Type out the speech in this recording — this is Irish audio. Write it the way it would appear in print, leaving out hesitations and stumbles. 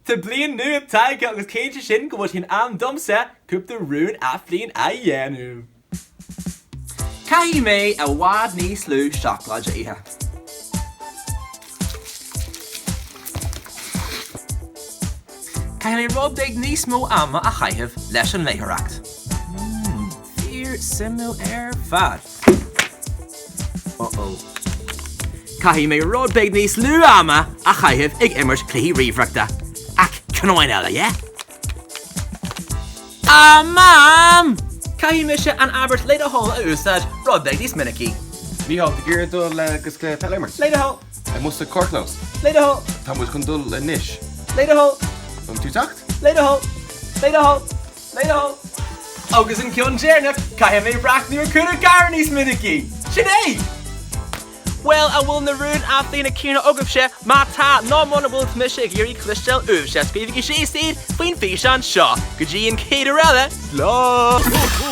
Tá bliain nua tagtha agus ciallaíonn sé sin go bhfuil sé in am domsa cúpla rún athbhliana a dhéanamh. Caithfidh mé i bhfad níos lú seacláide a ithe. Caithfidh mé rud beag níos mó ama a chaitheamh leis an léitheoireacht. Fíor suimiúil ar fad. Uh-oh. Caithfidh mé rud beag níos lú ama a chaitheamh ag imirt cluichí ríomhaireachta. Ach ceann amháin eile, yeah? Ah, Mam! Caithfidh mise an abairt le do thoil a úsáid rud beag níos minicí. Mícheál, tú ag iarraidh dul agus cluiche peile a imirt? Le do thoil. Amuigh sa carrchlós. Le do thoil. Tá muid chun dul anois. Le do thoil. An tú teacht? Le do thoil. Le do thoil. Le do thoil. Agus an ceann deireanach, caithfidh mé breathnú ar Cúnamh Cara níos minicí! Sin é! Bhuel, an bhfuil na rúin athbhliana céanna agaibhse? Má tá, nó muna bhfuil tá mise ag iarraidh cloisteáil uaibhse, scríobhaigí síos iad faoin bhfíseán seo. Go dtí an chéad uair eile, slán!